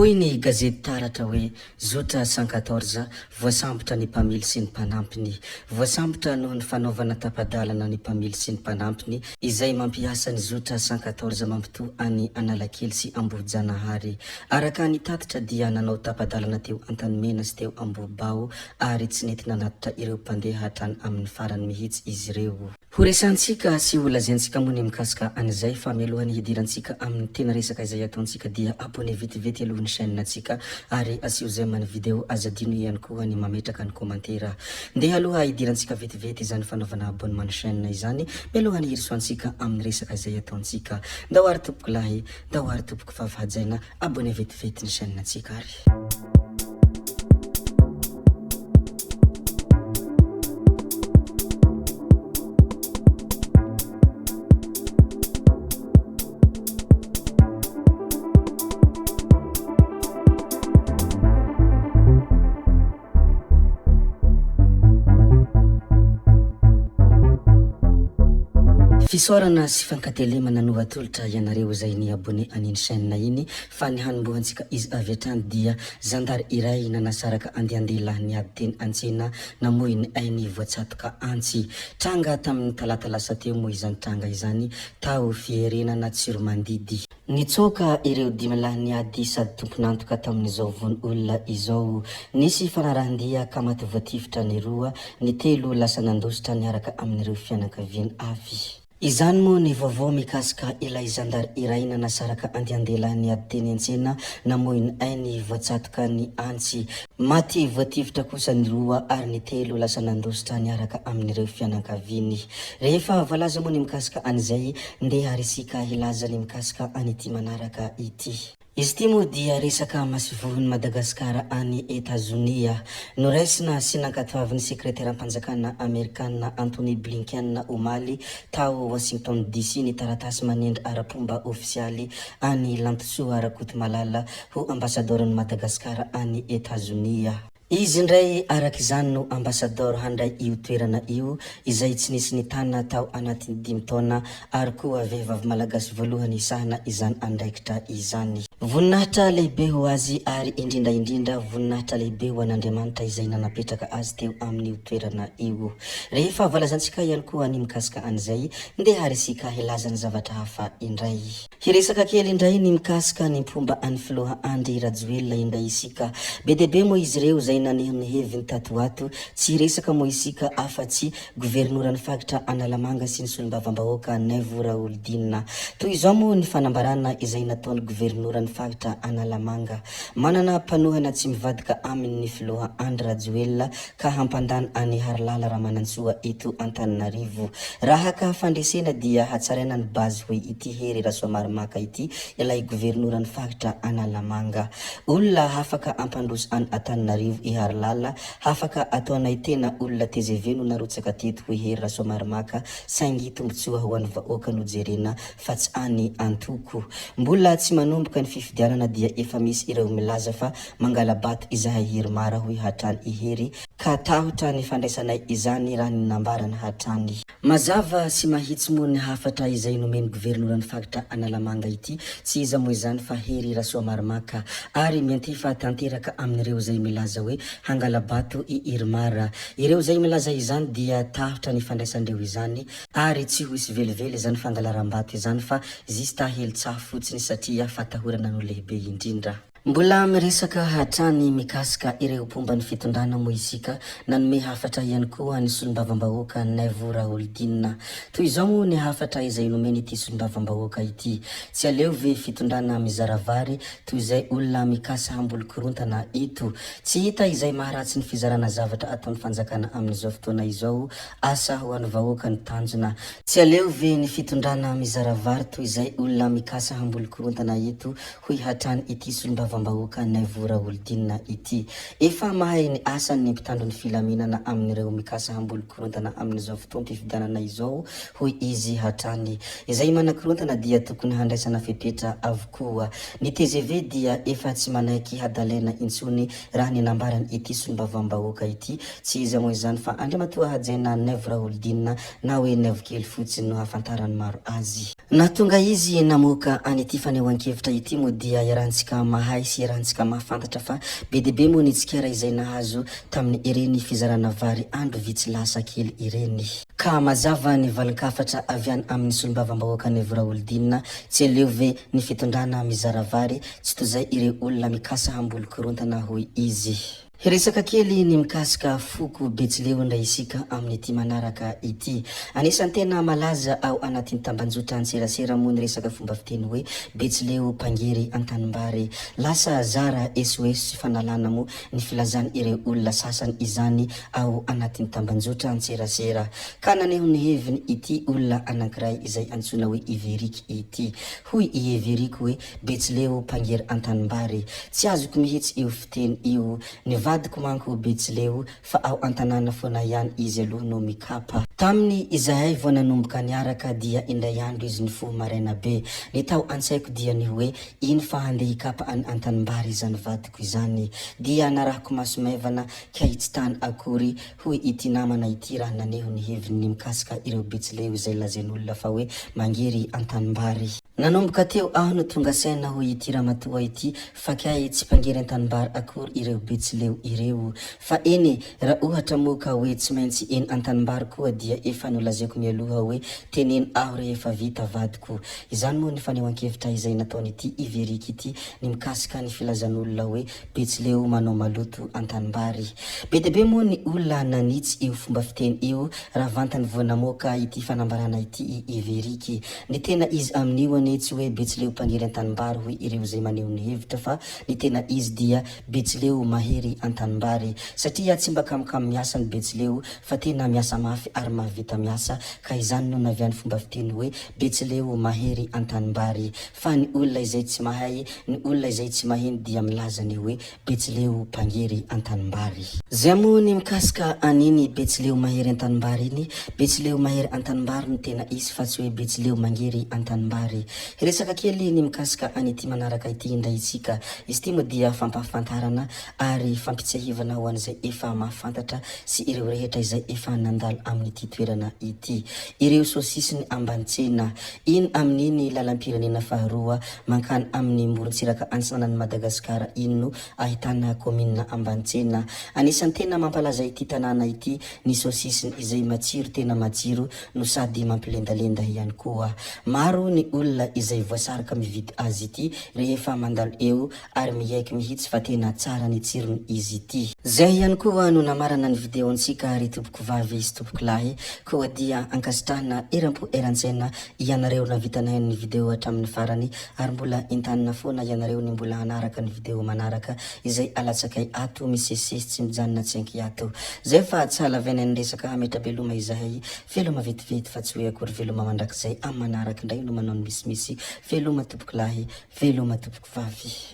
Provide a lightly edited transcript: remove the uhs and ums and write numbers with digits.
Hoy ny gazety Taratra hoe, Zotra 114, voasambotra ny mpamily sy ny mpanampiny. Voasambotra noho ny fanaovana tapa-dalana ny mpamily sy ny mpanampiny izay mampiasa ny zotra 114 mampitohy an'i Analakely sy Ambohijanahary. Araka ny tatitra dia nanao tapa-dalana teo Antanimena sy teo Ambohibao ary tsy nety nanatitra ireo mpandeha hatrany amin'ny farany mihitsy izy ireo. Ho resahantsika sy ho lazaintsika moa ny mikasika an'izay fa mialohan'ny hidirantsika amin'ny tena resaka izay ataontsika dia abonné vetivety aloha ny chaîne ntsika ary asio j'aime ny vidéo aza adino ihany koa ny mametraka ny commentaire. Ndeha aloha hidirantsika vetivety izany fanaovana abonnement ny chaîne izany mialohan'ny hirosoantsika amin'ny resaka izay ataontsika. Ndao ary tompoko lahy, ndao ary tompoko vavy hajaina, abonné vetivety ny chaîne ntsika ary. Fisaorana sy fankatelemana no atolotra ianareo izay ni-abonné an'iny chaîne iny fa ny hanombohantsika izy avy hatrany dia zandary iray nanasaraka andian-dehilahy niady teny an-tsena namoy ny ainy voatsatoka antsy. Tranga tamin'ny talata lasa teo moa izany tranga izany tao Fierenana Tsiromandidy. Nitsoaka ireo dimilahy niady sady tompon'antoka tamin'izao vono olona izao. Nisy fanarahan-dia ka maty voatifitra ny roa, ny telo lasa nandositra niaraka amin'ireo fianakaviany avy. Izany moa ny vaovao mikasika ilay zandary iray nanasaraka andian-dehilahy niady teny an-tsena namoy ny ainy voatsatoka ny antsy. Maty voatifitra kosa ny roa ary ny telo lasa nandositra niaraka amin'ireo fianankaviany. Rehefa voalaza moa ny mikasika an'izay, ndeha ary isika hilaza ny mikasika an'ity manaraka ity. Izy ity moa dia resaka masoivohon'i Madagasikara any Etazonia. Noraisina sy nankatoavin'ny sekreteram-panjakana Amerikana Antony Blinken omaly tao Washington DC ny taratasy manendry ara-pomba ofisialy an'i Lantosoa Rakotomalala ho ambasadaoron'i Madagasikara any Etazonia. Izy indray araka izany no ambasadaoro handray io toerana io izay tsy nisy nitana tao anatin'ny dimy taona ary koa vehivavy malagasy voalohany hisahana izany andraikitra izany. Voninahitra lehibe ho azy ary indrindra indrindra voninahitra lehibe ho an'Andriamanitra izay nanapetraka azy teo amin'io toerana io. Rehefa voalazantsika ihany koa ny mikasika an'izay, ndeha ary isika hilaza ny zavatra hafa indray. Hiresaka kely indray ny mikasika ny mpomba an'i filoha Andry Rajoelina indray isika. Be dia be moa izy ireo izay naneho ny heviny tato ho ato. Tsy hiresaka moa isika afa-tsy governoran'ny faritra Analamanga sy ny solombavambahoaka Naivo Raholdina. Toy izao moa ny fanambarana izay nataon'ny governoran'ny faritra Analamanga. Manana mpanohana tsy mivadika aminy ny filoha Andry Rajoelina ka hampandany an'i Harilala Ramanantsoa eto Antananarivo. Raha haka fandresena dia hatsaraina ny base hoy ity Hery Rasoamarimaka ity ilay governoran'ny faritra Analamanga. Olona hafaka hampandroso an Antananarivo i Harilala, hafaka ataonay tena olona tgv no narotsaka teto hoy Hery Rasoamarimaka saingy tombotsoa ho an'ny vahoaka no jerena fa tsy any antoko. Mbola tsy manomboka ny fifidianana dia efa misy ireo milaza fa Mangala-bato izahay Irmar hoy hatrany i Hery ka tahotra ny fandraisanay izany raha ny nambarany hatrany. Mazava sy mahitsy moa ny hafatra izay nomen'ny governoran'ny faritra Analamanga ity, tsy iza moa izany fa Hery Rasoamarimaka, ary miantefa tanteraka amin'ireo izay milaza hoe hangala-bato i Irmar. Ireo izay milaza izany dia tahotra ny fandraisandreo izany ary tsy ho hisy velively izany fangalaram-bato izany fa zista hely tsaho fotsiny satria fatahorana no lehibe indrindra. Mbola miresaka hatrany mikasika ireo mpomba ny fitondrana moa isika, nanome hafatra ihany koa ny solombavambahoaka Naivo Raholdina. Toy izao moa ny hafatra izay nomen'ity solombavambahoaka ity, Tsy aleo ve fitondrana mizara vary toy izay olona mikasa hamboly korontana eto? Tsy hita izay maharatsy ny fizarana zavatra ataon'ny fanjakana amin'izao fotoana izao, asa ho an'ny vahoaka ny tanjona. Tsy aleo ve ny fitondrana mizara vary toy izay olona mikasa hamboly korontana eto hoy hatrany ity solombavambahoaka Naivo Raholdina ity. Efa mahay ny asany ny mpitandro ny filaminana amin'ireo mikasa hamboly korontana amin'izao fotoam-pifidianana izao, hoy izy hatrany. Izay manakorontana dia tokony handraisana fepetra avokoa. Ny tgv dia efa tsy manaiky hadalaina intsony raha ny nambaran'ity solombavambahoaka ity. Tsy iza moa izany fa Andriamatoa Hajaina Naivo Raholdina na hoe Naivo kely fotsiny no ahafantaran'ny maro azy. Nahatonga izy namoaka an'ity fanehoan-kevitra ity moa dia iarahantsika mahay. mahay sy iarahantsika mahafantatra fa be dia be moa ny tsikera izay nahazo tamin'ny ireny fizarana vary andro vitsy lasa kely ireny. Ka mazava ny valin-kafatra avy any amin'ny solombavambahoaka Naivo Raholdina, tsy aleo ve ny fitondrana mizara vary, tsy tozay ireo olona mikasa hamboly korontana hoy izy. Hiresaka kely ny mikasika foko Betsileo indray isika amin'ity manaraka ity. Anisan'ny tena malaza ao anatin'ny tambanjotran-tserasera moa ny resaka fomba fiteny hoe Betsileo mpangery an-tanimbary. Lasa zara esoeso sy fanalana moa ny filazan'ireo olona sasany izany ao anatin'ny tambanjotran-tserasera. Ka naneho ny heviny ity olona anankiray izay antsoina hoe Iveric ity. Hoy i Everic hoe Betsileo mpangery an-tanimbary. Tsy azoko mihitsy io fiteny io. Ny vadiko manko Betsileo fa ao an-tanàna foana ihany izy aloha no mikapa. Taminy izahay vao nanomboka niaraka dia indray andro izy nifoha maraina be. Ny tao an-tsaiko dia ny hoe iny fa handeha hikapa any an-tanimbary izany vadiko izany. Dia narahiko maso maivana kay tsy tany akory hoy ity namana ity raha naneho ny heviny ny mikasika ireo Betsileo izay lazain'olona fa hoe mangery an-tanimbary. Nanomboka teo aho no tonga saina hoy ity ramatoa ity fa kay tsy mpangery an-tanimbary akory ireo Betsileo ireo. Fa eny e, raha ohatra moa ka hoe tsy maintsy eny an-tanimbary koa dia efa nolazaiko mialoha hoe teneno aho rehefa vita vadiko. Izany moa ny fanehoan-kevitra izay nataon'ity Iveriky ity ny mikasika ny filazan'olona hoe Betsileo manao maloto an-tanimbary. Be dia be moa ny olona nanitsy io fomba fiteny io raha vantany vao namoaka ity fanambarana ity i Iveriky. Ny tena izy amin'io anie tsy hoe Betsileo mpangery an-tanimbary hoy ireo izay maneho ny hevitra fa ny tena izy dia Betsileo mahery an-tanimbary. Satria tsy mba kamokamo miasa ny Betsileo fa tena miasa mafy ary mahavita miasa ka izany no naviany fomba fiteny hoe Betsileo mahery an-tanimbary. Fa ny olona izay tsy mahay, ny olona izay tsy maheno dia milaza ny hoe Betsileo mpangery an-tanimbary. Zay moa ny mikasika an'iny Betsileo mahery an-tanimbary iny, Betsileo mahery an-tanimbary no tena izy fa tsy hoe Betsileo mangery an-tanimbary. Hiresaka kely ny mikasika an'ity manaraka ity indray isika. Izy ity moa dia fampahafantarana ary fampitsiahivana ho an'izay efa mahafantatra sy ireo rehetra izay efa nandalo amin'ity toerana ity. Ireo sosisiny ambany tsena. Iny amin'iny lalam-pirenena faharoa mankany amin'ny morontsiraka antsinanan'i Madagasikara iny no ahitana kaominina Ambanitsena. Anisan'ny tena mampalaza ity tanàna ity ny saosisiny izay matsiro tena matsiro no sady mampilendalenda ihany koa. Maro ny olona izay voasarika mividy azy ity rehefa mandalo eo ary miaiky mihitsy fa tena tsara ny tsirony izy ity. Zay ihany koa no namarana ny video-ntsika ry tompokovavy sy tompokolahy, koa dia ankasitrahana eram-po eran-tsaina ianareo nahavita nahaino ny video hatramin'ny farany ary mbola entanina foana ianareo ny mbola hanaraka ny video manaraka izay alatsakay ato misesisesy tsy mijanona tsy ankiato. Zay fa tsy halavaina ny resaka hametra-beloma izahay, veloma vetivety fa tsy hoe akory veloma mandrakizay amin'ny manaraka indray no manao ny misimisy, veloma tompokolahy, veloma tompokovavy.